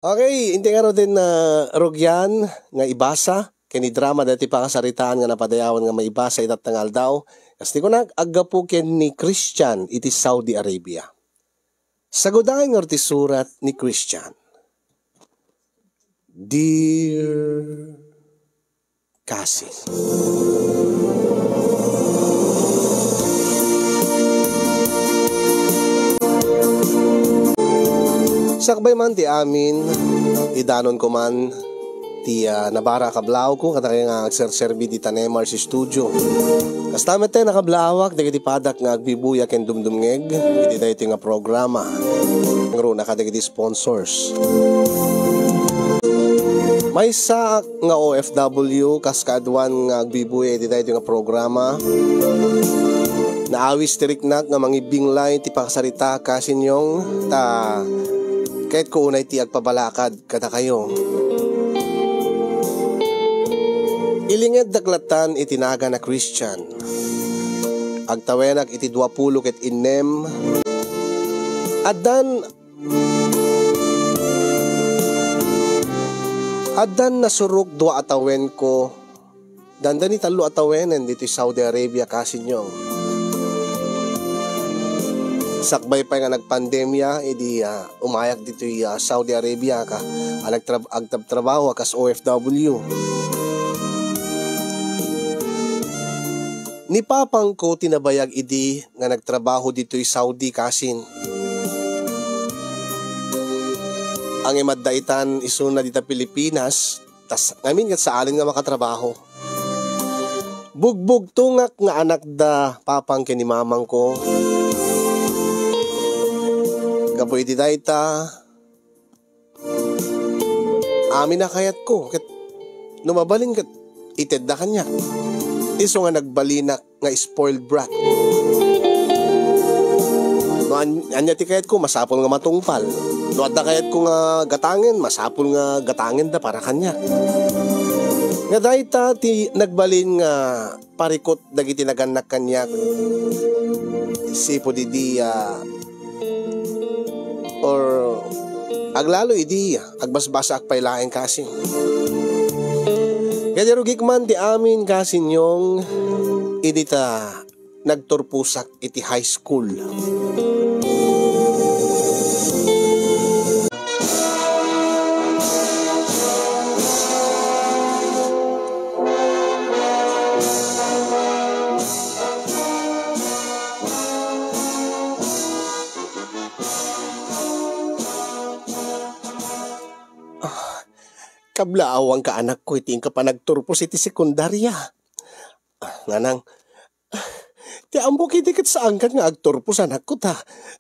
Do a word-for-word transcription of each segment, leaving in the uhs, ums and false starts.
Okay, inti ngaruden a rugian nga ibasa ken idrama daytoy pakasaritaan nga napadayawan nga maibasa ita nga aldaw. Kas ti kunak, aggapu ken ni Christian iti Saudi Arabia. Sagudayen ngarud ti surat ni Christian. Dear Kasi. Sakbay man ti amin, idanonko man ti, ah, nabara a kablaaw ko, kadakayo nga agserserbi dita Nemar's Studio. Kasta met ti nakablaaw dagiti padak nga agbibuya ken dumdumngeg iti daytoy nga programa. Ngaruna kadagiti sponsors. Maysa nga O F W, kas kaaduan nga agbibuya iti daytoy nga programa. Naawis ti riknak nga mangibbinglay ti pakasarita, Kasinyong, ta kayatko unay ti agpabalakad kadakayo. Ilingeddak lattan iti nagan a Christian. Agtawenak iti duapulo ket innem. Addan, addan nasurok dua a tawenko. Dandani tallo a tawenen ditoy Saudi Arabia, Kasinyong. Sakbay pay nga nagpandemia, idi, ah, umayak ditoy, ah, Saudi Arabia ka, ah, nagtrab-, agtabtrabaho kas O F W. Ni papangko ti nabayag idi nga nagtrabaho ditoy Saudi, Kasin. Ngem adda itan isuna dita Pilipinas, tas ngamin ket saanen nga makatrabaho. Bugbugtongak nga anak da papang ken ni mamangko. Gapu iti dayta, amin a kayatko, ket no mabalin ket itedda kaniak. Isu nga nagbalinak nga spoiled brat. No an-, ania ti kayatko, masapul nga matungpal. No adda kayatko nga gatangen, masapul nga gatangenda para kaniak. Nga dayta ti nagbalin nga parikut dagiti nagannak kaniak. Sipud idi, ah, or aglalo idi agbasbasaak pay laeng, Kasi. Ket irugik man ti amin, Kasinyong, idi ta nagturposak iti high school. Ah, kablaawanka, anakko, iti inka panagturpos iti sekundarya. Ah, nanang, ti ammok idi ket saankan nga agturpos, anakko, ta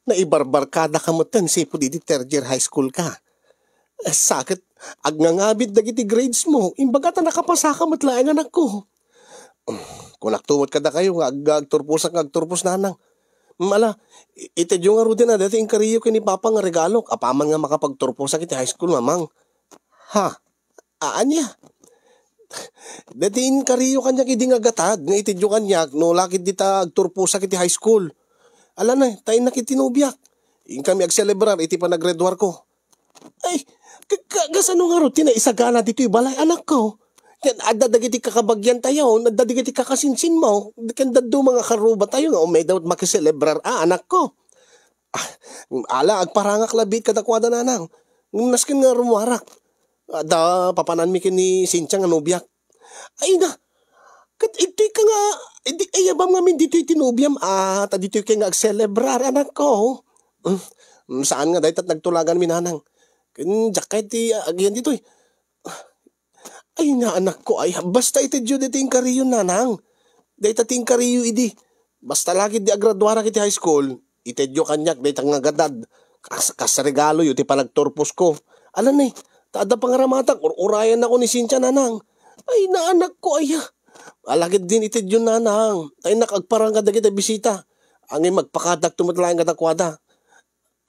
naibarbarkadaka metten sipud idi third year high school ka. Eh, sa ket, agngangabit dagiti grades mo, imbaga ta nakapasaka met laeng, anakko. Kunakto met kadakayo nga ag-, agturposak nga agturpos, nanang. Mm, ala, i-, itedyo ngaruden dayta inkariyo ken ni Papa nga regalok, apaman nga makapagturposak iti high school, Mamang. Ha? A-, ania? Dayta inkariyo kaniak idi nga gatad nga itedyo kaniak no la ket dita agturposak iti high school. Ala na, ta innak iti nobiak. Inkami agselebrar iti panaggraduarko. Ay, ka-, ka-, kasano ngarud ti naisagana ditoy balay, anakko? Ken adda dagiti kakabagiantayo, adda dagiti kakasinsinmo, ken dadduma nga karrubatayo nga umay da met makiselebrar a, anakko. Ah, ala, agparangak labiit kadakuada, nanang. Ngem nasken nga rummuarak. Adda papananmi ken ni Cynthia nga nobiak. Ay na, ket ditoy ka nga, idi, ay, abam ngamin ditoy ti nobiam, ah, ta ditoy kay nga agselebrar, anakko. Mm, mm, saan nga dayta nagtulaganmi, nanang. Ken diak kay ti, ah, agiyan ditoy. Ay na, anakko, ay, basta itedyo dayta inkariyo, nanang. Dayta ti inkariyo idi. Basta la ket di agraduarak iti high school, itedyo kaniak dayta nga gatad. Kas, kas regaloyo ti panagturposko. Ala ni, ta adda pangaramatak, ur-urayannako ni Cynthia, nanang. Ay, naanakko aya. Ala ketdin itedyo, nanang. Ta innak agparang kadagiti bisita. Ngem agpakadakto met laeng kadakuada.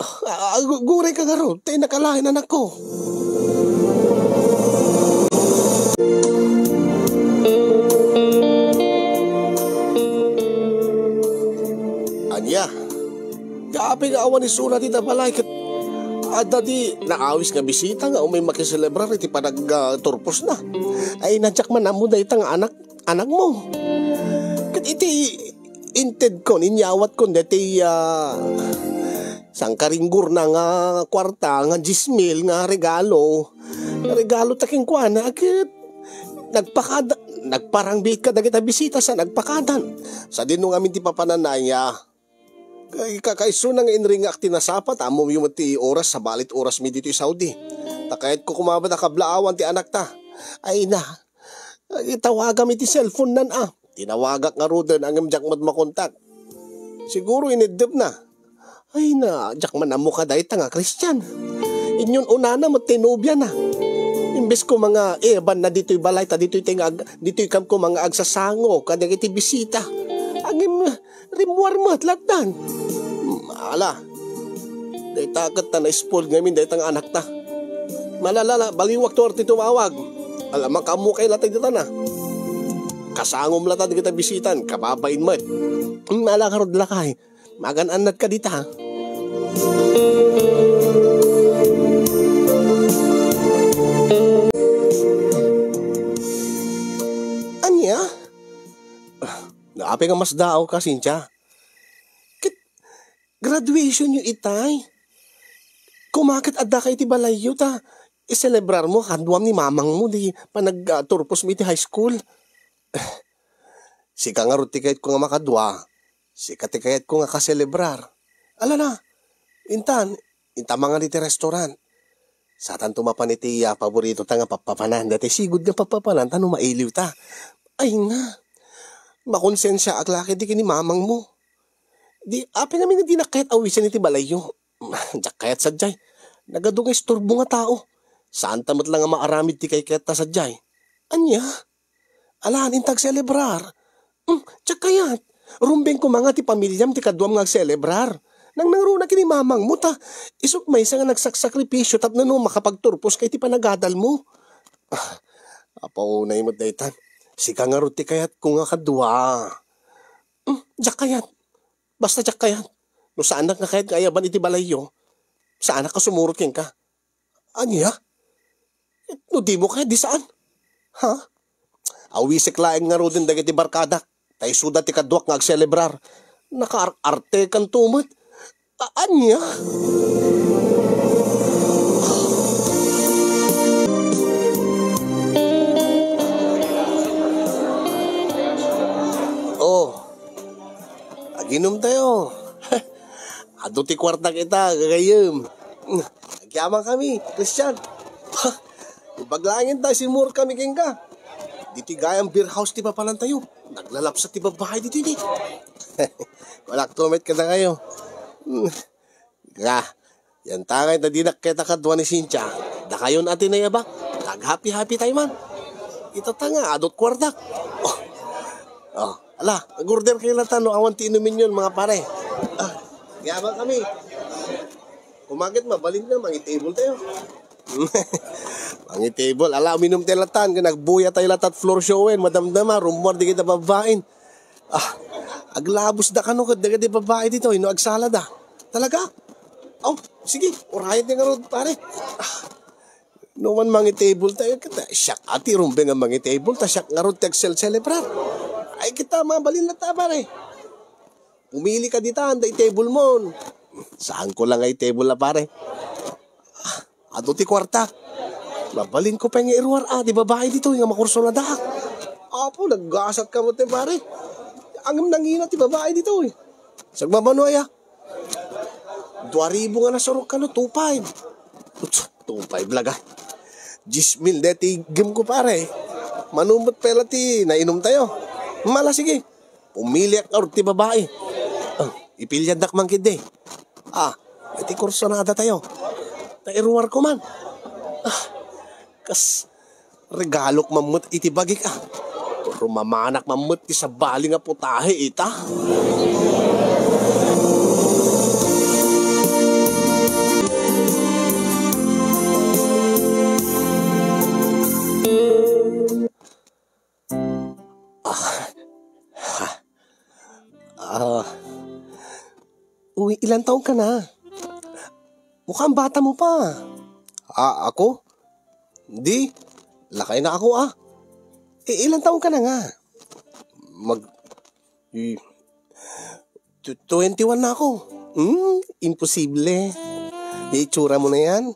Ah, ah, gu-, gurayka ngarud, ta innak alaen, anakko. Ania? Apay nga awan isuna dita balay ket Adda di naawis nga bisita nga umay makiselebrar iti panag, ah, turposna. Ay, na, diak man ammo dayta nga anak, anakmo. Ket iti intedkon, inyawatkon daytoy, ah, sangkaringgorna nga kuarta nga dies mil nga regalo. Regalo ta kenkuana, ket nagpakada-, nagparangbiit kadagita bisita sa nagpakadan. Sadino ngamin ti papananna, aya. Kay, ka-, kaisuna nga inringaak ti nasapa, ta ammoyo met ti oras, sabali ti orasmi ditoy Saudi. Ta kayatko koma met a kablaawan ti anakta. Ay na, itawagam iti cellphone-nan a. Tinawagak ngaruden, ngem diak met makontak. Siguro ineddepna. Ay na, diak man ammo kadayta nga Christian. Inyon unana met ti nobiana. Imbes koma nga iyabanna ditoy balay, ta ditoy ti nga ag-, ditoy kam koma nga agsasango kadagiti bisita. Ngem, rimmuar met lattan. Hmm, ala. Dayta ket ta na-spoil ngamin dayta nga anakta. Malala, baliwak to ti tumawag. Ala, makaammo kay latay dita na. Kasangom latay dagita bisitan, kababain met. Hmm, ala, karod lakay. Magan-annad ka dita. Ania? Apay nga masdaaw ka, Cynthia? Ket graduation yo itay. Koma ket adda ka iti balayyo ta iselebrarmo kaduam ni mamangmo di panag-, ah, turposmo iti high school. Sika ngarud ti kayatko nga makadua. Sika ti kayatko nga kaselebrar. Ala na, intan, inta mangan iti restaurant. Satanto mapan iti, ah, paboritota nga pappapanan. Daytoy sigud nga pappapanan, ta no mailiwta. Ay nga, makonsensiaak la ketdi ken ni mamangmo. Di, apay ngamin nga dinak kayat awisen iti balayyo. Diak kayat sadiay. Nagadu nga isturbo nga tao. Saanta met la nga maaramid ti kaykayatta sadiay. Ania? Alaan inta agselebrar. Hmm, diak kayat. Rumbeng koma nga ti pamiliam ti kaduam nga agselebrar. Nangnangruna ken ni mamangmo ta isut' maysa nga nagsaksakripisio tapno no makapagturposka iti panagadalmo. Ah, apo, unay met daytan. Sika ngarud ti kayatko nga kadua. Hmm, diak kayat. Basta diak kayat. No saanak nga kayat nga ayaban iti balayyo, saanak a sumurot kenka. Ania? No dimo kayat, di saan. Ha? Awisek laeng ngaruden dagiti barkadak. Ta isuda ti kaduak nga agselebrar. Nakaar-artekanto met. A-, ania? Oh, aginom tayo. Adu ti kuartak ita, gagayyem. Agyamankami, Christian. Imbag laengen ta, simmurot kami kenka. Ditoy gayam beer house ti papanantayo. Naglalapsat ti babbai ditoy, di. Kunak to met kadakayo. Hmm. Nga, yantangay ta dinak kayat a kadua ni Cynthia. Dakayon a ti nayabak. Naghappy-happy tayo man. Ita ta nga, adut kuartak. Oh. Oh. Ala, nag-order kayo latta no awan ti inuminyon, mga pare. Ah, agyamankami. Koma ket mabalin nga, mangitable tayo. Mangitable. Ala, uminum tayo latta. Nagbuya tayo latta floor showen. Madamdama, rummuar dagita babbain. Ah, aglabosda kano ket dagiti babbai ditoy no agsalada. Talaga? Oh, sige, urayen ti ngarud, pare. Ah, no man mangitable tayo, ket siak a ti rumbeng a mangitable, ta siak ngarud ti agselselebrar. Ay, kita, mabalin latta, pare. Pumili ka dita, anda itable mon. Saanko la nga itable a, pare. Ah, adu ti kuarta. Mabalinko pay nga iruar a ti babai ditoy nga makursunadaak. Apo, naggasat ka met, pare. Ngem nangina ti babai ditoy. Sagmamano aya? Dua ribu nga nasurok kano, two five. Two five laga. Dies mil deti iggemko, pare. Mano met pay la ti nainom tayo. Mala, sige. Pumiliak ngarud ti babai. Ah, ipiliandak man ketdi. Ah, iti kursunada tayo. Ta iruarko man. Ah, kas regalok man met iti bagik, ah. Rumamanak man met ti sabali nga putahe ita. Ah. Ha. Ah. Uy, ilan taon ka na? Mukhang bata mo pa. Ah, ako? Di, lakay na ako, ah. Eh, ilang taon ka na nga? Mag, i-, tw-, twenty-one na ako. Hmm, imposible. Yung itsura mo na yan,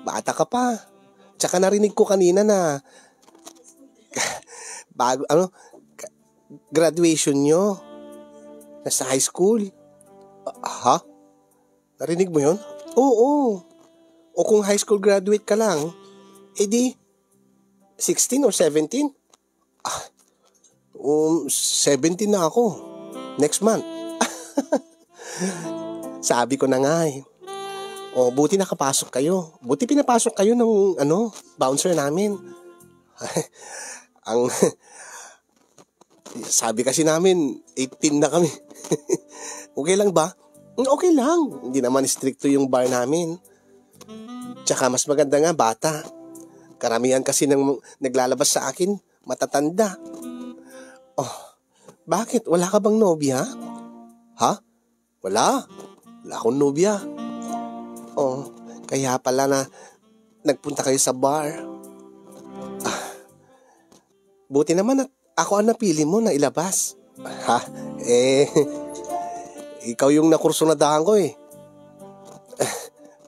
bata ka pa. Tsaka narinig ko kanina na bago, ano, graduation nyo. Nasa high school. Ah, ha? Narinig mo yun? Oo. O kung high school graduate ka lang, edi sixteen or seventeen? Ah, um, seventeen na ako. Next month. Sabi ko na nga eh. O, buti nakapasok kayo. Buti pinapasok kayo ng, ano, bouncer namin. Ang, sabi kasi namin, eighteen na kami. Okay lang ba? "Mm, okay lang. Hindi naman stricto yung bar namin. Tsaka mas maganda nga, bata. Karamihan kasi ng naglalabas sa akin, matatanda." Oh, bakit? Wala ka bang nobya? Ha? Wala. Wala akong nobya. Oh, kaya pala na nagpunta kayo sa bar. Ah, buti naman at ako ang napili mo na ilabas. Ha? Eh, ikaw yung nakursunadahan ko eh.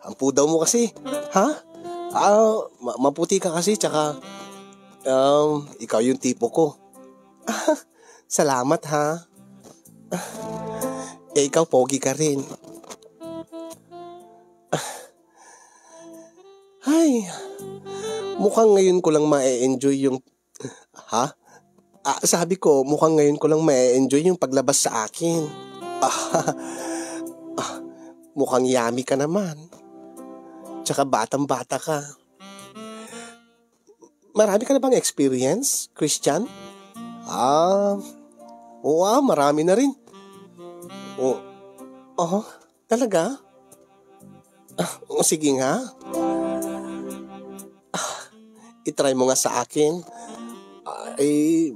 Ang pudaw mo kasi. Ha? Ah, ma- maputi ka kasi, tsaka, um, ikaw yung tipo ko. Salamat ha. Eh, ikaw, pogi ka rin. Ay, mukhang ngayon ko lang ma-enjoy yung, ha? Ah, sabi ko, mukhang ngayon ko lang ma-enjoy yung paglabas sa akin. Ah, ah, mukhang yummy ka naman. Tsaka batang-bata ka. Marami ka na bang experience, Christian? Ah, oo ah, marami na rin. Oh, oh, talaga? Ah, o sige nga. Ah, itry mo nga sa akin. Ay,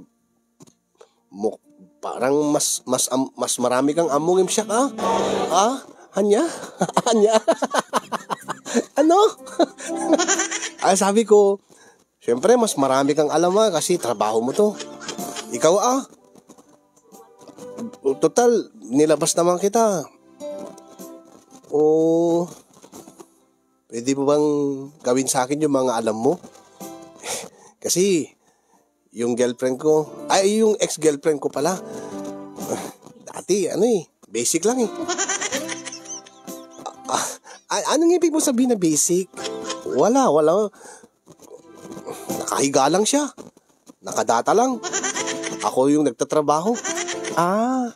mo, parang mas, mas, am- mas marami kang among imsyak, ah? Ah? Anya? Anya? Ano? Ah, sabi ko, syempre, mas marami kang alam, ah, kasi trabaho mo to. Ikaw, ah? Total, nilabas naman kita. O, pwede mo bang gawin sa akin yung mga alam mo? Kasi, yung girlfriend ko, ay, yung ex-girlfriend ko pala. Dati, ano eh, basic lang eh. Ah, ah, anong ibig mo sabihin na basic? Wala, wala. Nakahiga lang siya. Nakadata lang. Ako yung nagtatrabaho. Ah,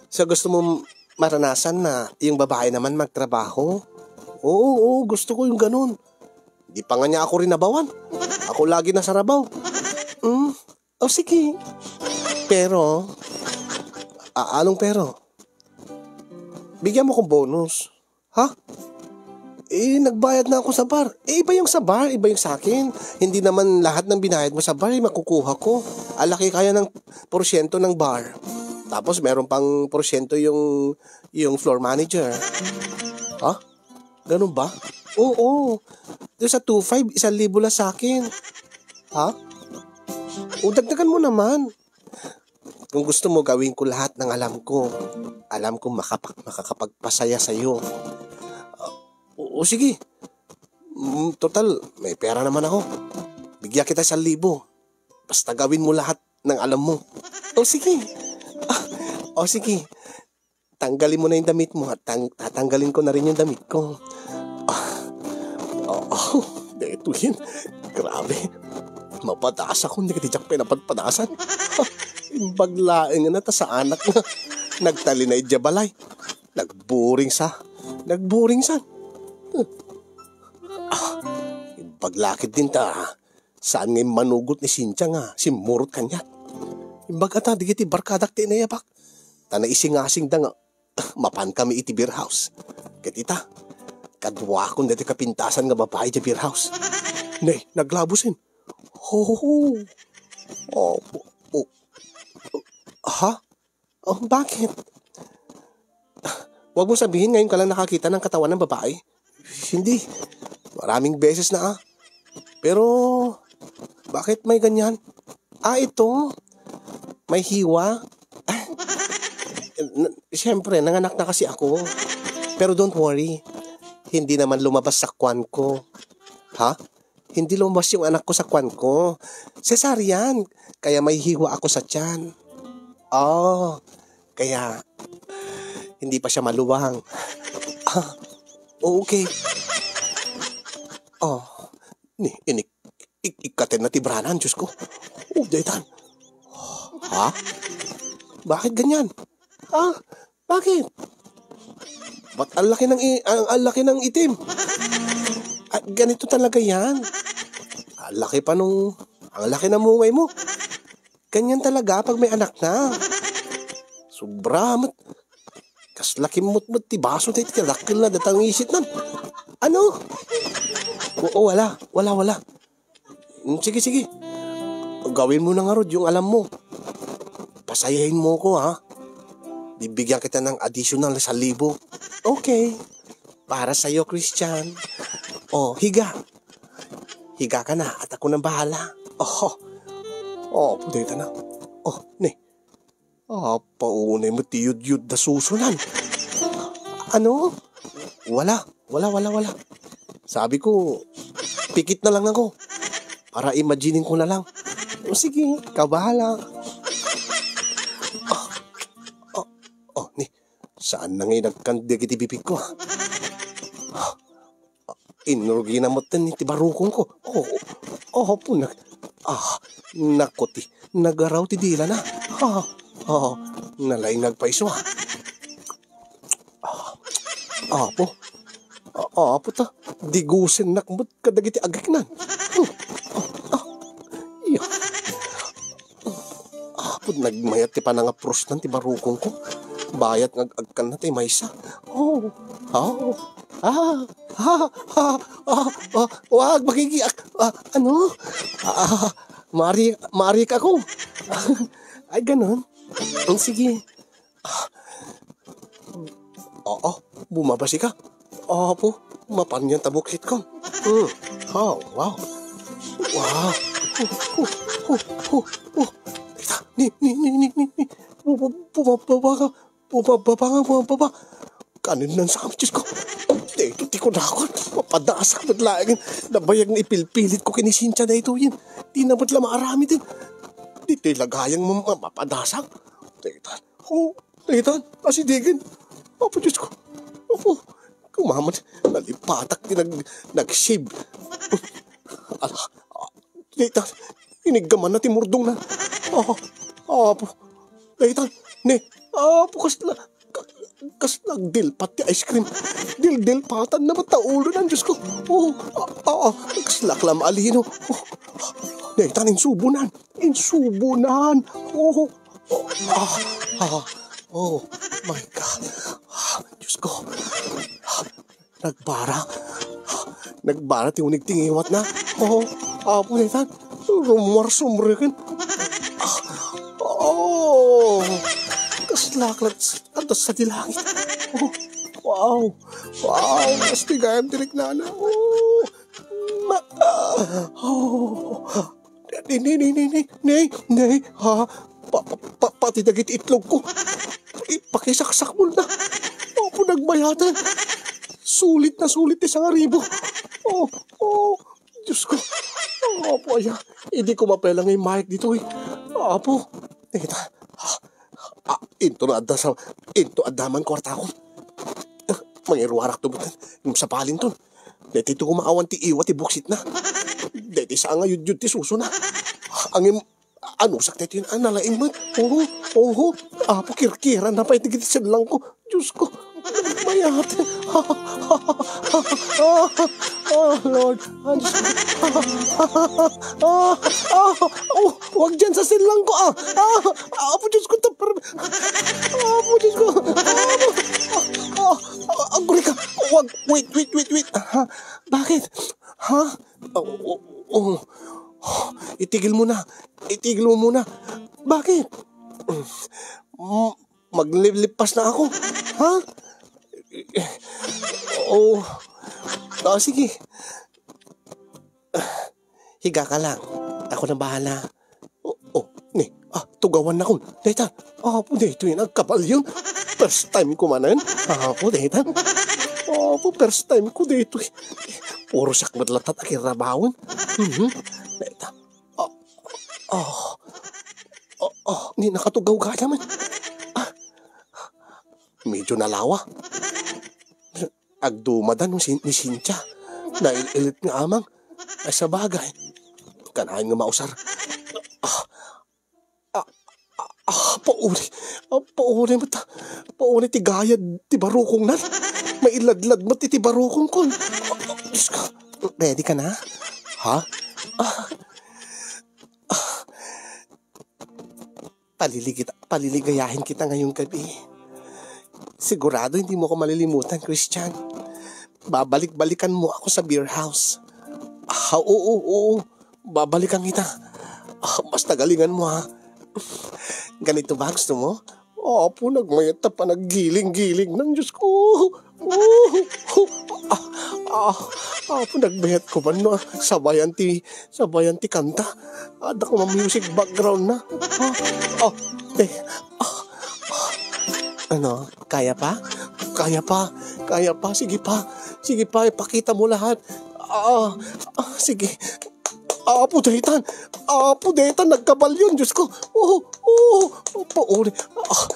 so gusto mo maranasan na yung babae naman magtrabaho? Oo, oo, gusto ko yung ganun. Di pa nga niya ako rinabawan. Ako lagi nasa rabaw. Hmm? O sige. Pero, ah, anong pero? Bigyan mo kong bonus. Ha? Eh, nagbayad na ako sa bar. Eh, iba yung sa bar, iba yung sa akin. Hindi naman lahat ng binayad mo sa bar, eh, makukuha ko. Alaki kaya ng porsyento ng bar. Tapos, meron pang porsyento yung, yung floor manager. Ha? Ganun ba? Oo. Doon sa two five, isang libo lang sa akin. Ha? O, dagdagan mo naman. Kung gusto mo, gawin ko lahat ng alam ko. Alam kong makapak-, makakapagpasaya sa'yo. O, o sige. Mm, total, may pera naman ako. Bigyan kita isang libo. Basta gawin mo lahat ng alam mo. O sige. Ah, o sige. Tanggalin mo na yung damit mo at tang-, tatanggalin ko na rin yung damit ko. Ah, oh, oh, detohin. Grabe. Mapadas ako, hindi ka tijak pinapadpadasan. Imbag laeng na ta sa anak na. Nagtalinay dya balay. Nagburing sa. Nagburing sa. Ah, imbag lakit din ta. Saan nga manugot ni Cynthia nga simmurot kaniak? Imbag ata, digiti barkadak ti inayabak. Ta naisingasing da nga mapan kami iti beer house. Ket ita, kaduakon dati kapintasan nga babai iti beer house. Ne, naglabusen. Ho, ho, ho. Oh, oh, ha? Oh, bakit? Huwag mo sabihin ngayon ka lang nakakita ng katawan ng babae. Hindi. Maraming beses na, ah. Pero, bakit may ganyan? Ah, ito? May hiwa? N-, siyempre, nanganak na kasi ako. Pero don't worry. Hindi naman lumabas sa kwan ko. Ha? Hindi lumabas yung anak ko sa kwan ko. Cesarean. Kaya may hiwa ako sa tiyan. Oh, kaya hindi pa siya maluwang. Ah, okay. Oh, ni, inik, ik, ikaten na ti branan, Diyos ko. Oh, daytan. Ha? Bakit ganyan? Ha? Bakit? Ba't ang laki ng i-, ang, ang laki ng itim? Ah, ganito talaga yan. Ang laki pa nung, ang laki ng mungay mo. Ganyan talaga pag may anak na. Sobra, mat-, kas laki mutmut ti baso tayo, ti kadakkel na datang isit nan. Ano? Oo, wala. Wala, wala. Mm, sige, sige. Gawin mo na nga, Rod, yung alam mo. Pasayahin mo ko, ha? Bibigyan kita ng additional sa libo. Okay. Para sa'yo, Christian. Oh, higa. Higa ka na at ako nang bahala. Oh. Oh, pudeta na. Oh, ne. Ah, paunay mo ti yudyod da susunan. Ano? Wala, wala, wala, wala. Sabi ko, pikit na lang ako. Para imagining ko na lang. O sige, ikaw bahala. Ah, ah, oh, ni, saan na ngay nagkandig iti bibig ko, ah? Inrugina met ti barukong ko. Oh, oh, punag. Ah, naku ti, nagaraw ti dilana. Ah, ah, nalaing agpaiso, ah. Ah, apo. Ah, apo ta. Digusennak met kadagiti agiknan. Hmm. Ah, ah. Iya. Apo, nagmayat ti panangaprusnan ti barukong ko. Bayat nga ag-, agkanna ti maysa. Oh, oh, ah, ah, ah, ah, ah, wag, magigi-, ak-, ah, ano? Ah, mari, mari ka ko. Ay, ganon. Ang sige. Ah, oo, bumabasi ka. Apo, mapanyan ta buksit ko. Hmm. Oh, wow. Wow. Hu, hu, hu, hu, hu. Kita, ni, ni, ni, ni, ni, ni. Bu-, bu-, bumababa ka. Bumababa ka, bumababa. Kanin nan sa kamay, Diyos ko. Dito, ti ko dakot. Mapadasak met laeng. Nabayag nga ipilpilit ko kini Cynthia daytoyen. Di na met la maaramiden. Ditoy lagayang ma-, ma-, mapadasak. Dito. Oh, Nathan, asidegen. Apo Diyos ko. Apo, kumamat. Nalipatak ti nag-, nag-shave. Ala, Nathan, iniggaman na ti murdong na. Ah, apo. Nathan, ne, apo, kasla, ka-, kasla agdilpat ti ice cream. Dildilpatan na met ta ulo nan, Diyos ko. Oh, ah, ah, ah, kasla ak la maalino. Oh, Nathan, insubonan. Insubonan. Oh, oh, ah, ah, oh, my God. Ah, Diyos ko. Ah, nagbara. Ah, nagbara ti unig ti ngiwatna. Oh, apo, Nathan. Rumuar sumreken. Ah, oh, kasla ak la, anta sa ti langit. Oh, wow. Wow, asti gayam ti riknana. Oh, ma-, ah, oh. Ni, ni, ni, ni, ni, ni, ni, ha? Pa, pa, pa, pati dagiti itlog ko. Ipakisaksakbol na. Apo, nagbayat. Sulit na sulit ti sangaribo. Oh, oh, Diyos ko. Apo, aya. Idi ko mapelang nga imayek ditoy. Apo. Nakita. Ah, into na adda sa, into adda man kuarta ko. Ah, mangiruarak to butan. Yung sapalin ton. Deti to kumaawan ti iwa ti buksitna. Deti sa nga yudyod ti susuna. Angin, anusak deti yun, ah, nalaing met. Oho, oho. Apo, kirkiran na pa iti giti sedlangko. Diyos ko. Mayat. Oh, Lord. Ah, Diyos ko. Ah, ah, oh, wag dyan sa sedlangko, ah. Ah, Apo Diyos ko, tapar-, Apo Diyos ko. Apo. Ah, ah, ah, aguri ka. Wag. Wait, wait, wait, wait. Ha? Bakit? Ha? Oh, oh, oh. Itigil mo na. Itigil mo muna. Bakit? Mm, maglilipas na ako. Ha? Oh. O, sige. Higa ka lang. Ako na bahala. O, o, ni, ah, tugawan na kun. Dayta, apo, daytoy nagkabalyon. First time ko manen. Apo, dayta. Apo, first time ko daytoy. Puro siak met latta ti akirabawen. Mhm. Dayta. Ah, ah, ah, ah, ni nakatugaw gayam. Ah, medyo nalawa. Agdumada no sin-, ni Cynthia. Nail-ilit nga amang. Ay, sabagay. Kanayon nga mausar. Ah, ah, ah, ah, pauli. Ah, pauli met. Pauli ti gayad ti barukongnan. Mailadlad met iti barukongkon. Ah, ah, Diyos ko. Ready ka na? Ha? Ah, ah. Paliligit-, paliligayahin kita ngayong gabi. Sigurado hindi mo ako malilimutan, Christian. Babalik-balikan mo ako sa beer house. Ah, oo, oo. Babalikan kita. Ah, basta galingan mo, ha. Ganito ba gusto mo? Apo, nagmayat ta panaggiling-giling nang Diyos ko. Oh, oh, ah, ah, apo, nagbayat ko man, no? Sabayan ti, sabayan ti kanta. Adda ko man music background na. Ah, ah, eh, ah, ah. Ano, kaya pa? Kaya pa? Kaya pa? Sige pa. Sige pa, ipakita mo lahat. Ah, ah, sige. Apo, daytan! Apo, daytan! Nagkabalyon, Diyos ko! Oh, oh, pauli. Ah,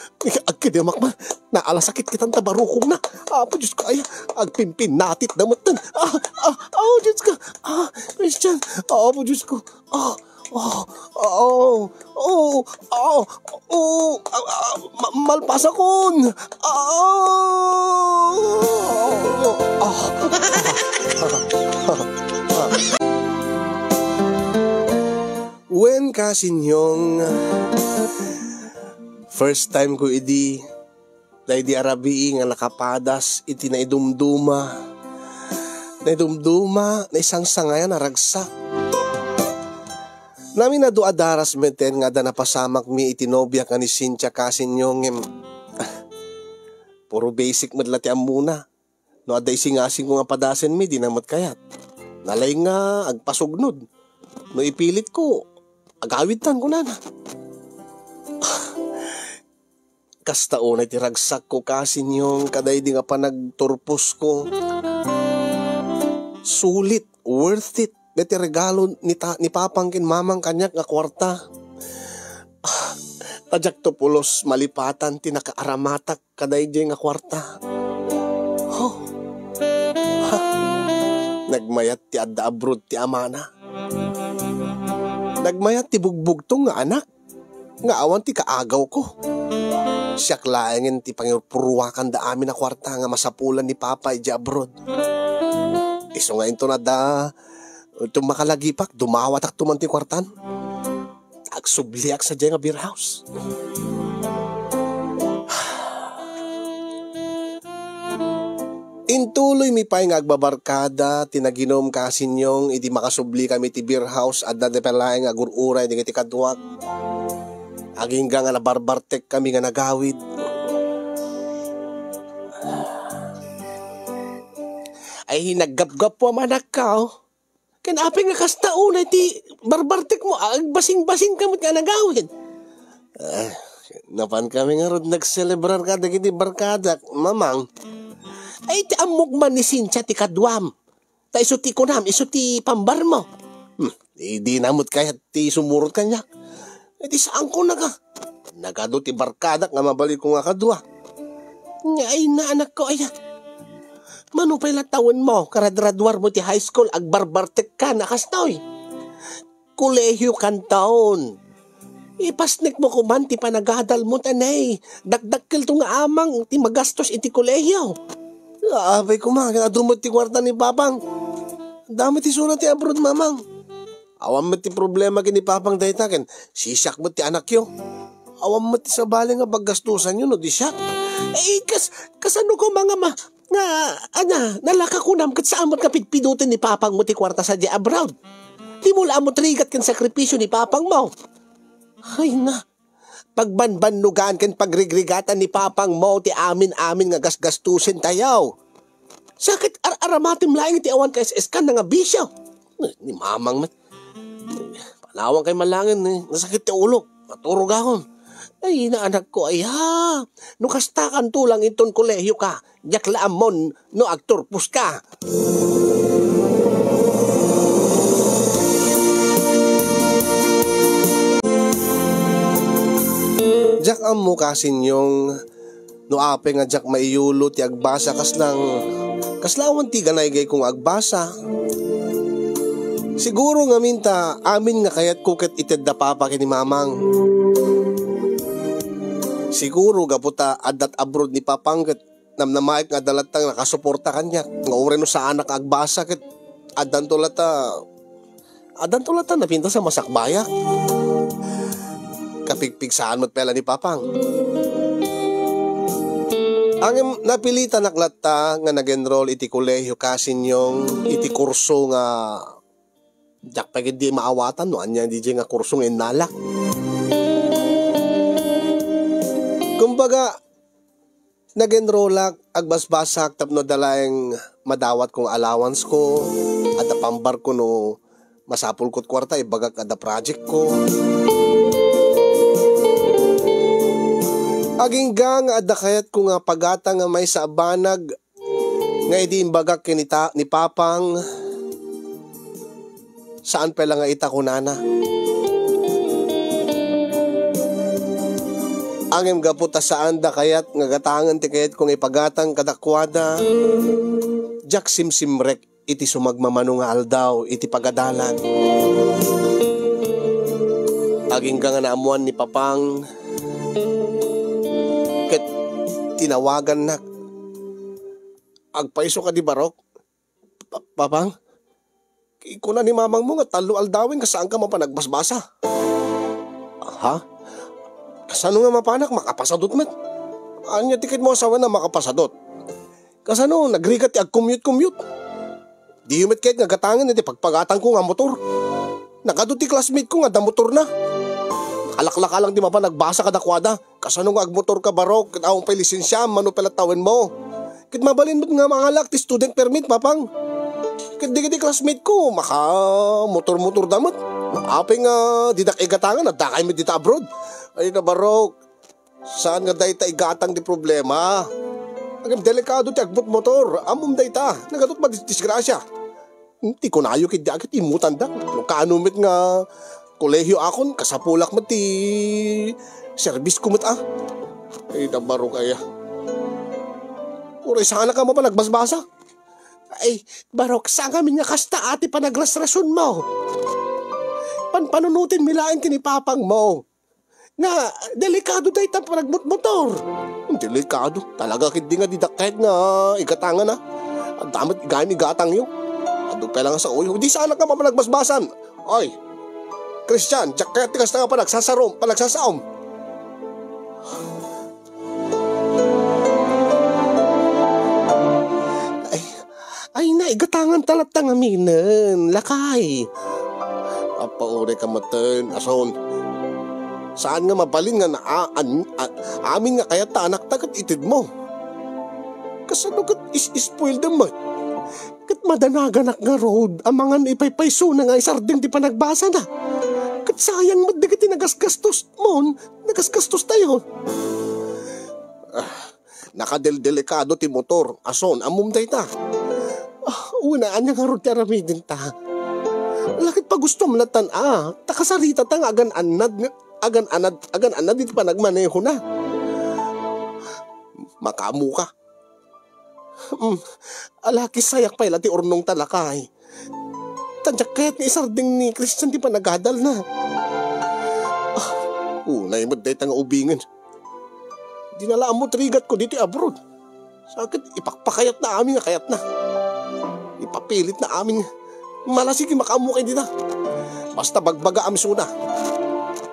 agkidemak man. Naalasakit kitan ta barukong na. Apo, Diyos ko, ay, agpimpinatit na met. Ah, ah, oh, Diyos ko. Ah, Christian. Apo, Diyos ko. Ah, oh, oh, oh, oh, oh, ah, ah, ma-, malpasakon. Ah, ah, ah. Wen, Kasinyong, first time ko idi, daydi a rabii nga nakapadas iti naidumduma, naidumduma, naisangsangayan a ragsak. Namin a dua a daras metten nga adda napasamakmi iti nobiak nga ni Cynthia, Kasinyong, ngem puro basic met la ti ammona. No adda isingasingko nga padasenmi, dina met kayat. Nalaing nga agpasugnod. No ipilitko, agawidtan, kunana. Kasta unay ti ragsakko, Kasinyong, kadaydi nga panagturposko. Sulit, worth it, daydi regalo ni ta-, ni Papang ken Mamang kaniak nga kuarta. Ta diakto pulos malipatan ti nakaaramatak kadaydiay nga kuarta. Ho. Ha. Nagmayat ti adda abroad ti amana. Nagmayat ti bugbugtong nga anak nga awan ti kaagawko. Siak laengen ti pangipurpuruakanda amin a kuarta nga masapulan ni Papa idiay abroad. Isu nga inton adda, inton makalagipak, dumawatakto man ti kuartan. Agsubliak sadiay nga beer house. Intuloymi pay nga agbabarkada ti naginum, Kasinyong, idi makasublikami iti beer house, adda dayta pay laeng nga agur-uray dagiti kaduak. Agingga nga nabarbartekkami nga nagawid. Ay, naggapgapuam, anakko. Ken apay nga kasta unay ti barbartekmo, agbasing-basing ka met nga nagawid? Ah, napankami ngarud nagselebrar kadagiti barkadak, Mamang. Ay, ti ammok man ni Cynthia ti kaduam. Ta isu ti kunam, isu ti pambarmo. Hmm, di, di na met kayat ti sumurot kaniak. Ay, ti saanko naka-, nagadu ti barkadak nga mabalinko nga kadua. Nya, ay na, anakko, aya. Mano pay la tawenmo, karadraduarmo ti high school, agbarbartekkan a kastoy. Kolehio kantaon. Ipasnekmo koman ti panagadalmo, ta nay, dakdakkelto nga amang ti magastos iti kolehio. Apay koma, ken adu met ti kuarta ni Papang. Damo ti isuna ti abroad, Mamang. Awan met ti problema ken ni Papang dayta, ken sisiak met ti anakyo. Awan met ti sabali nga paggastosanyo no di siak. Eh, kas-, kasano koma nga ma-, nga, ania, nalaka kunam ket saan met nga pidpiduten ni Papangmo ti kuarta sadiay abroad? Dimo la ammo ti rigat ken sakripisio ni Papangmo. Ay na, pagbanbannogan ken pagrigrigatan ni Papangmo ti amin-amin nga gasgastusen tayo. Sakit ar-, aramatim laeng iti awan ka S S kan nga bisyo. Ni mamang met. Panawan kay malangin, eh. Nasakit ti ulok. Maturog ako. Ay, naanak ko, ay ha. No kasta kanto lang inton kolehiyo ka, diak la ammon no agturpos ka. Diak ammo, Kasinyong, no apay nga diak maiyulo ti agbasa kaslang, kasla awan ti ganaygayko nga agbasa. Siguro ngamin ta amin nga kayatko ket itedda papa ken ni mamang. Siguro gapu ta addat abroad ni papang ket namnamaek nga adda latta nga nakasuporta kaniak, nga uray no saanak nga agbasa ket addanto latta, addanto latta napintas a masakbayak. Kapigpigsaan met pay la ni papang. Ngem napilitanak latta nga nag-enroll iti kolehiyo, Kasinyong, iti kurso nga diak pay ketdi maawatan no ania diay nga kurso nga innalak. Kumbaga, nag-enrollak, agbasbasak tapno adda laeng madawatko nga allowance ko, adda pambarko no masapulko ti kuarta, ibagak adda project ko. Agingga nga adda kayatko nga pagatang nga maysa a banag nga idi imbagak ken ita-, ni Papang, saan pay la nga ita kunana. Ngem gapu ta saanda kayat nga gatangen ti kayatko nga ipagatang kadakuada, diak simsimrek iti sumagmamano nga aldaw iti pagadalan. Agingga nga naammoan ni Papang ket tinawagannak. Agpayso kadi, Barok? Pa-, Papang? Kuna ni mamangmo nga tallo aldawen nga saanka mapan agbasbasa. Ha? Kasano nga mapanak makapasadot met? Ania ti kayatmo a sawen a makapasadot? Kasano, nagrigat ti agkumyot-kumyot? Diyo met kayat nga gatangen iti pagpagatangko nga motor. Nagadu ti classmate ko nga adda motorna. Alaklaka lang ti mapan agbasa kadakuada. Kasano nga agmotor ka, Barok, ket awan pay lisensiam, mano pay la tawenmo? Ket mabalin met nga mangalak ti student permit, Papang. Ket dagiti classmate ko, makamotor-motorda met. Apay nga didak igatangan, addakay met dita abroad. Ay na, Barok. Saan nga dayta igatang ti problema? Ngem delikado ti agmotmotor. Ammom dayta. Nagadu met a dis-, disgrasya. Hmm, ti kunayo ketdi a ket immutanda. No kaano met nga kolehiyo akon, kasapulak met ti serbisko met a. Ay, da, Barok aya. Uray saanka mapan agbasbasa. Ay, Barok, saan ngamin nga kasta a ti panagrasrasonmo? Panpanunotenmi laeng ken ni Papangmo. Nga, delikado dayta panagmotmotor. Delikado. Talaga ketdi nga didak kayat nga igatangan, a. Adda met igayam igatangyo. Adu pay la nga saoyo. Di saanka mapan agbasbasan. Oy, Christian, diak kayat ti kasta nga panagsasarom, panagsasaom. Ay, ay, naigatanganta latta ngaminen, lakay. Apo, uray ka metten, ason. Saan nga mabalin nga naa-, an-, a-, amin nga kayat ta anakta ket itedmo? Kasano ket is-, spoiled met? Ket madanaganak ngarud, amangan ipaypaysona nga isardeng ti panagbasana. Ket sayang met dagiti nagasgastos mon, nagasgastos tayo. Ah, nakadeldelikado ti motor. Ason, ammom dayta? Ah, wen, ania ngarud ti aramidenta? Lakit pa gusto manatan a, ta kasarita ta nga agan-annad, agan-annad, agan-annad iti panagmanehona. Makaammo ka. Hmm, ala, kisayak pay la ti urnong ta, lakay. Ta diak kayat nga isardeng ni Christian ti panagadalna. Ah, unay met dayta nga ubingen. Di na la ammo ti rigatko ditoy abroad. Sakit, ipakpakayatna amin nga kayatna. Ipapilitna amin nga Mala, sige, makaammo kay dita. Basta bagbaga a misuna.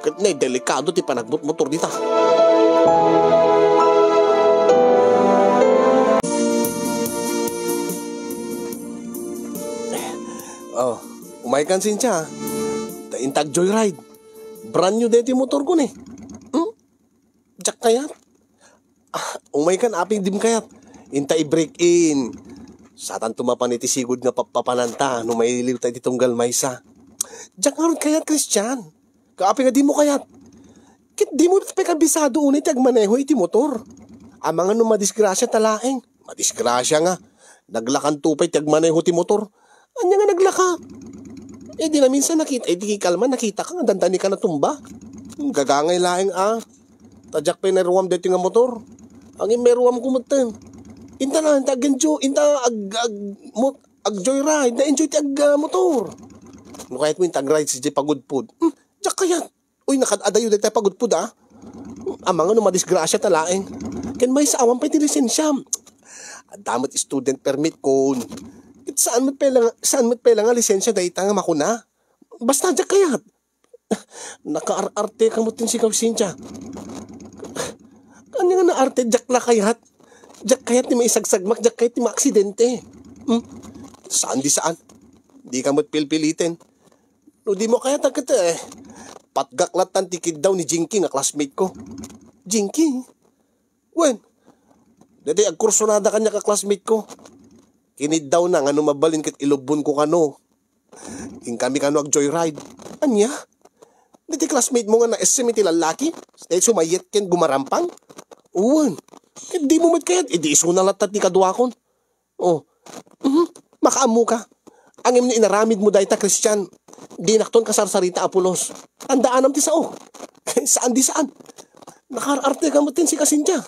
Ket nay, delikado ti panagmotmotor dita. Oh, umay kan, Cynthia. Ta intag joyride. Brand new deti motor ko ni. Hmm? Diak kayat. Ah, umay kan, apay dim kayat. Inta i-break in. Satanto mapan iti sigud nga pappapananta no mailiwta iti tunggal maysa. Diak ngarud kayat, Christian. Kaapay nga dimo kayat? Ket dimo pay kabisado unay ti agmaneho iti motor. Amangan no madisgrasiata laeng. Madisgrasia nga. Naglakanto pay ti agmaneho ti motor. Ania nga naglaka? Eh, di naminsan nakita, eh, di kalman, nakita ka nga dandanika natumba. Hmm, gagangay laeng, ah. Ta diak pay nairuam daytoy nga motor. Ang mairuamko metten. Inta na, inta agenjo, inta ag, ag, mot-, ag-joyride, na-enjoy ti ag, ah, motor. No kayatmo inta ag-ride sadiay pagudpod. Hmm, diak kayat. Uy, nakad-adayo dayta pagudpod, ah. Amangan no madisgrasiata laeng. Ken maysa awan pay ti lisensia. Adda met student permit kon. Ket saan met pay la, saan met pay la nga lisensia dayta nga makuna? Basta diak kayat. Nakaar-arte ka met ti sika, Cynthia. Ania nga naarte, diak la kayat? Diak kayat ti maisagsagmak, diak kayat ti maaksidente. Hmm? Saan di saan. Di ka met pilpiliten. No di mo kayat a ket, eh, patgak lattan ti kiddaw ni Jinky nga classmate ko. Jinky? Wen, daytoy agkursunada kaniak a classmate ko. Kiniddaw na nga no mabalin ket ilubbon ko kano. Inkami kano ag-joyride. Ania? Daytoy classmate mo nga na-S M iti lallaki? Daytoy sumayet ken gumarampang? Wen. Ket di mo met kayat, idi isuna latta ti kaduakon. Oh. Mhm. Makaammo ka. Ngem no inaramid mo dayta, Christian, dinakton kasarsarita a pulos. Tandaanam ti sao. Saan di saan. Nakaar-arte ka met ti sika, Cynthia.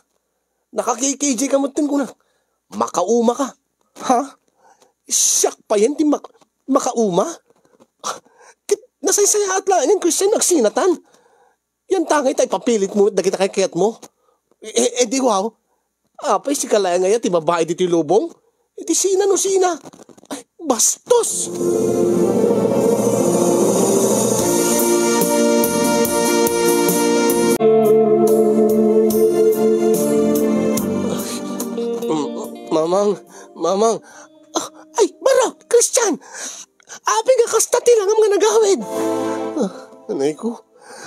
Naka-K K J ka met ti kunak. Makauma ka. Ha? Siak payen ti mak-, makauma? Ket nasaysayaat laengen, Christian, agsinatan. Yantangay ta ipapilit mo dagiti kayatmo. E, e, e di wow. Apay, sika laeng aya ti babai ditoy lubong? Iti sina no sina? Ay, bastos! Mamang, Mamang. Ah, ay, Baro, Christian! Apay nga kasta ti langam nga nagawid? Ah, anay ko.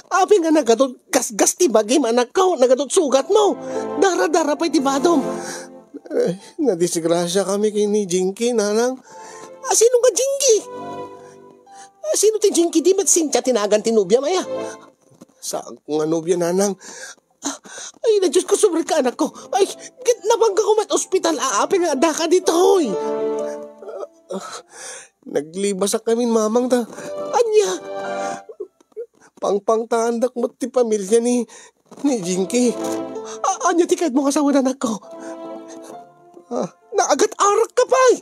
Apay nga nagadot gasgas ti bagim, anakko, nagadot sugatmo. Dara-dara pay ti badom. Ay, nadisgrasia kami ken ni Jinky, nanang. Ah, sino nga Jinky? Ah, sino ti Jinky? Di met Cynthia ti nagan ti nobiam aya? Saan ko nga nobia, nanang? Ah, ay, na Diyos ko, sobra ka, anakko. Ay, ket nabanggako met ospital, apay nga addaka ditoy? Ah, naglibasak kami ni Mamang ta. Ania? Pangpangtaandak met ti pamilya ni, ni Jinky. A-, ania ti kayatmo nga sawen, anakko? Ah, naagat-arak ka pay!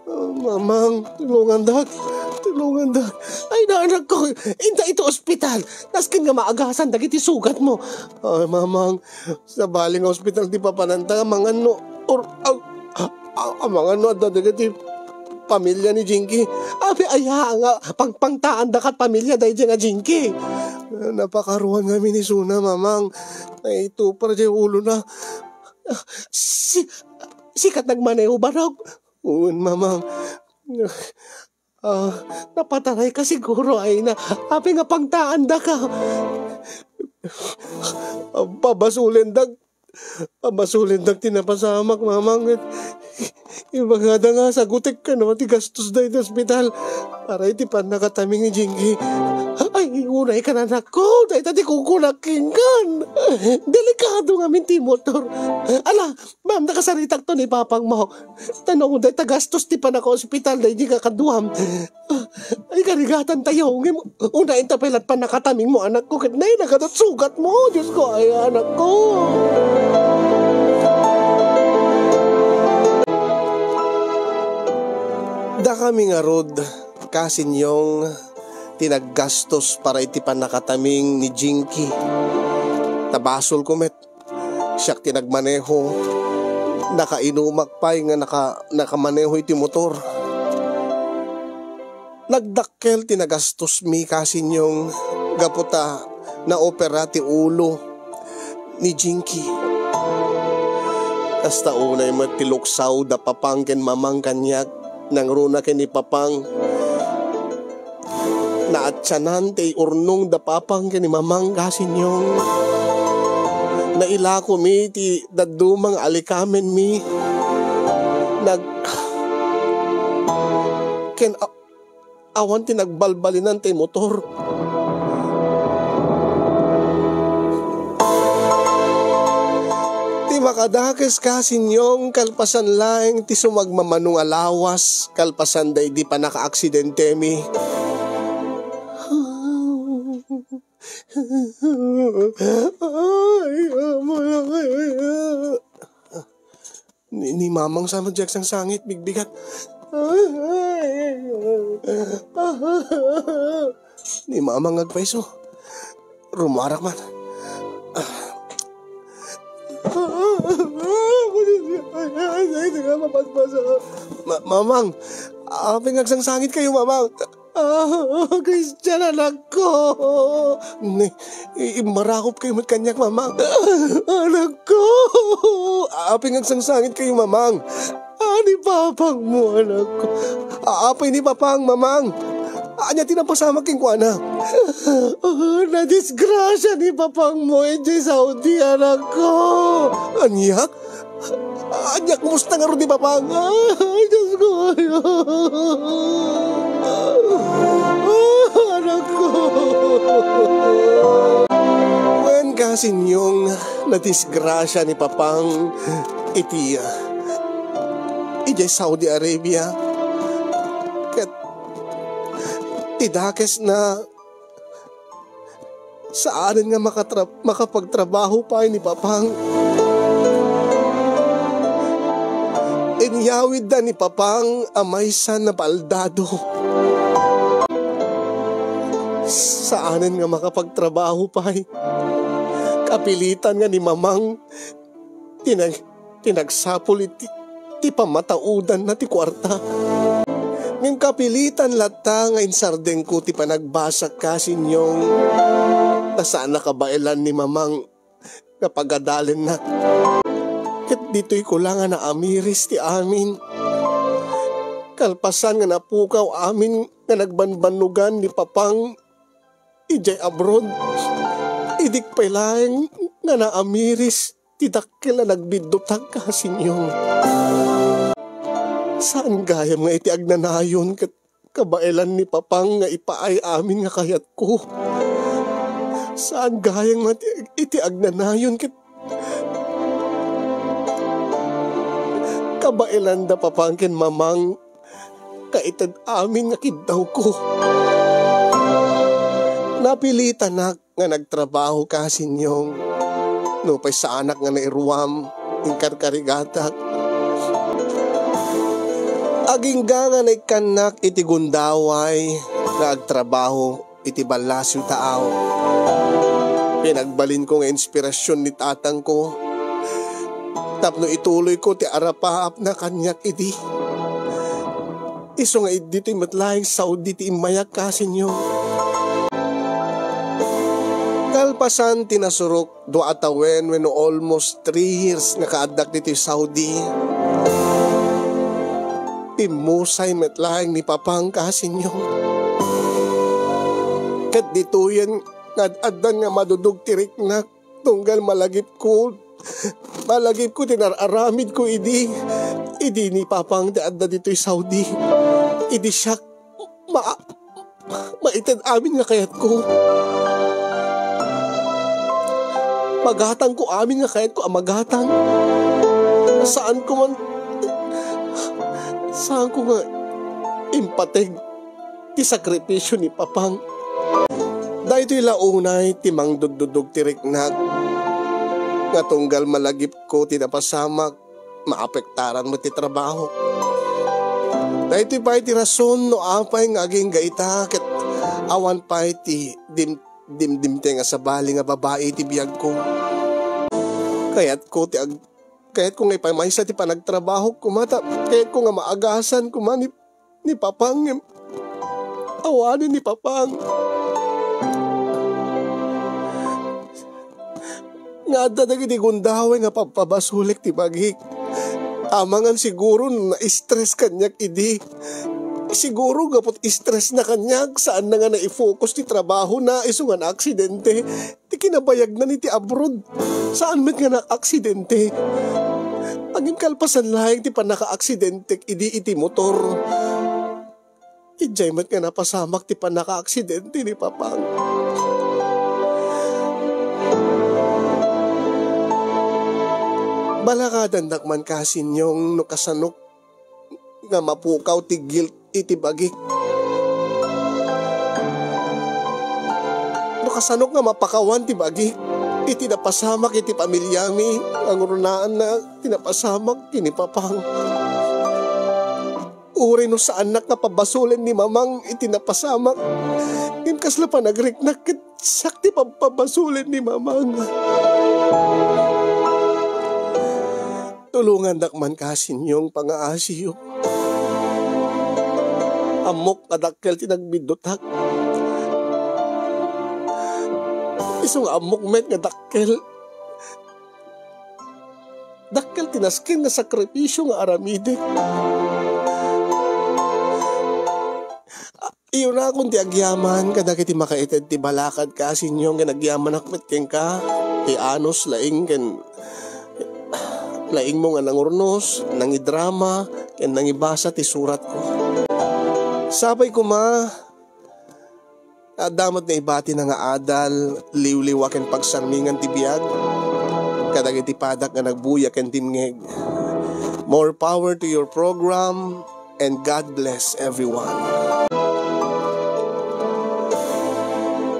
Ah, Mamang, tulungandak. Tulungandak. Ay, na, anakko, inta iti ospital. Nasken nga maagasan dagiti sugatmo. Ay, Mamang, sabali nga ospital ti papananta, amangan no, or, ah, ah, amangan no adda dagiti pamilya ni Jinky. Apay aya nga pangpangtaandak ket pamilya daydiay nga Jinky? Napakaruan ngamin isuna, Mamang. Naitupar diay ulona. Si-, sika ti nagmaneho, Barok? Wen, Mamang. Ah, napataray ka siguro, ay na. Apay nga pangtaandaka? Pabasulendak. Pabasulendak ti napasamak, Mamang. Ibagada nga sagutek kano ti gastos dayta ospital para iti pannakataming ni Jinky. Ay, unay ka, anakko. Dayta ti kukunak kenkan. Delikado ngamin ti motor. Ala, Ma'am, nakasaritakto ni papangmo. Ta no dayta gastos ti pannakaospital daydi nga kaduam. Ay, karigatantayo. Ngem, unayen ta pay lat pannakatamingmo, anakko, ket nay, nagadot sugatmo. Diosko, ay, anakko. Dakami ngarud, kasinyong, ti naggastos para iti pannakataming ni Jinky. Ta basolko met. Siak ti nagmaneho. Nakainumak pay nga naka-, nakamaneho iti motor. Nagdakkel ti nagastosmi, kasinyong, gapu ta naopera ti ulo ni Jinky. Kasta unay met ti luksaw da papang ken mamang kaniak, nangruna ken ni papang. Naatianan ti urnong da papang ken ni mamang, kasinyong. Nailakomi ti dadduma nga alikamenmi. Nag-, ken a-, awan ti nagbalbalinan ti motor. Ti makadakes, Kasinyong, kalpasan laeng ti sumagmamano nga lawas, kalpasan daydi pannakaaksidentemi. Ay, amo lang. Ni, ni Mamang sa met diay agsangsangit, bigbigat. Ni Mamang agpayso. Rumarak man. Ma-, Mamang, apay nga agsangsangit kayo, Mamang? Ah, Christian, anakko. Ne, i-, immarakop kayo met kaniak, Mamang. Anakko. Apay nga agsangsangit kayo, Mamang? Ah, ni papang mo, anakko. Ah, apay ni papang, Mamang? Ania ti napasamak kenkuana? Ah, nadisgrasia ni papang mo idiay Saudi, anakko. Aniak? Ania, kumusta ngarud ni Papang? Ay, Diyos ko, ay. Ah, anakko. Wen, Kasinyong, nadisgrasia ni Papang iti, ah, idiay Saudi Arabia. Ket ti dakesna, saanen nga makatra-, makapagtrabaho pay ni Papang. Inyawidda ni Papang a maysa nga baldado. Saanen nga makapagtrabaho pay. Kapilitan nga ni Mamang ti nag-, ti nagsapul iti, ti pammataudanna ti kuarta. Ngem kapilitan latta nga insardengko ti panagbasak, Kasinyong, ta saan a kabaelan ni Mamang nga pagadalennak. Ket ditoyko la nga naamiris ti amin. Kalpasan nga napukaw amin nga nagbanbannogan ni Papang idiay abroad, idik pay laeng nga naamiris ti dakkel a nagbiddutak, Kasinyong. Saan gayam nga iti agnanayon ket kabaelan ni Papang nga ipaay amin nga kayatko. Saan gayam nga iti, iti agnanayon ket kabaelanda Papang ken Mamang nga ited amin nga kiddawko. Napilitanak nga nagtrabaho, Kasinyong. Nupay saanak nga nairuam, inkarkarigatak. Agingga nga naikkannak iti gundaway nga agtrabaho iti ballasiw taaw. Pinagbalinko nga inspirasyon ni tatangko tapno ituloyko ti arapaapna kaniak idi. Isu nga idi ti met laeng Saudi ti immayak, Kasinyong. Kalpasan ti nasurok dua a tawen wenno almost three years nga kaaddak ditoy Saudi, pimmusay met laeng ni Papang, Kasinyong. Ket ditoyen nga ad-addan nga madudog ti riknak, tunggal malagipko, malagipko ti nar-aramidko idi, idi ni Papang ti adda ditoy Saudi. Idi siak, ma-, maited amin nga kayatko. Magatangko amin nga kayatko a magatang. Saanko man, saanko nga impateg ti sakripisio ni Papang. Daytoy la unay ti mangduddudog ti riknak nga tunggal malagipko ti napasamak, maapektaran met ti trabaho. Daytoy pay ti rason no apay nga agingga ita ket awan pay ti dim-, dimdimteng a sabali nga babai iti biagko. Kayatko ti ag-, kayatko nga ipamaysa ti panagtrabahok koma ta kayatko nga maagasan koma ni, ni Papang ngem awanen ni Papang. Nga adda dagiti gundaway nga pagpabasolek ti bagik. Amangan siguro no na-stress kaniak idi. Siguro gapu ti stress na kaniak, saan na nga nai-focus ti trabaho na, isu nga naaksidente ti kinabayagna iti abroad. Saan met nga naaksidente. Ngem kalpasan laeng ti pannakaaksidente idi iti motor. Idiay met nga napasamak ti pannakaaksidente ni Papang. Balakadannak man, Kasinyong, no kasanok nga mapukaw ti guilt iti bagik. No kasanok nga mapakawan ti bagik iti napasamak iti pamiliami, nga ngurunaanna ti napasamak ken ni Papang. Uray no saannak nga pabasolen ni Mamang iti napasamak, ngem kasla panagriknak ket siak ti pabpabasolen ni Mamang. Tulongannak man, Kasinyong, pangaasiyo. Ammok nga dakkel ti nagbiddutak. Isu nga ammok met nga dakkel, dakkel ti nasken nga sakripisio nga aramidek. Iyunakon ti agyaman kadagiti makaited ti balakad, Kasinyong, ken agyamanak met kenka. Ti anus laeng ken laengmo nga nangurnos, nangidrama, ken nangibasa ti suratko. Sapay koma, adda met naibatina nga adal, liwliwa ken pagsarmingan ti biag kadagiti padak nga nagbuya ken dimngeg. More power to your program. And God bless everyone.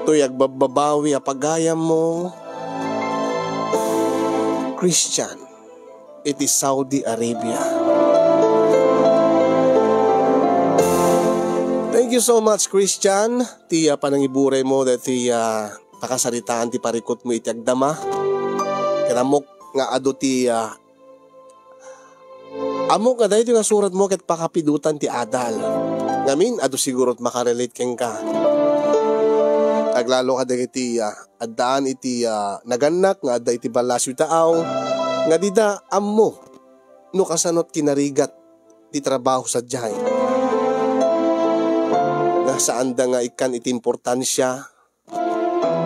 Toy agbabbabawi a pagayammo, Christian, iti Saudi Arabia. Thank you so much, Christian. Ti, ah, panangiburaymo daytoy, ah, pakasaritaan ti parikutmo iti agdama. Ken ammok nga adu ti, ah, Ammok nga daytoy nga suratmo ket pakapidotan ti adal. Ngamin, adu siguro ti makarelate kenka. Aglalo kadagiti, ah, addaan iti, ah, nagannak nga adda iti ballasiw taaw, nga dida ammo no kasano ti kinarigat ti trabaho sadiay. Nga saanda nga ikkan iti importansia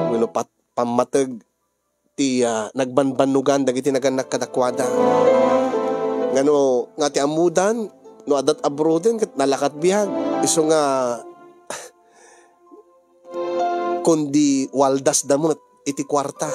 wenno pat-, pammateg ti, ah, nagbanbannugan dagiti nagannak kadakuada. Ngano nga ti ammodan, no addat abroaden ket nalakat biag. Isu nga kundi waldasda met iti kuarta.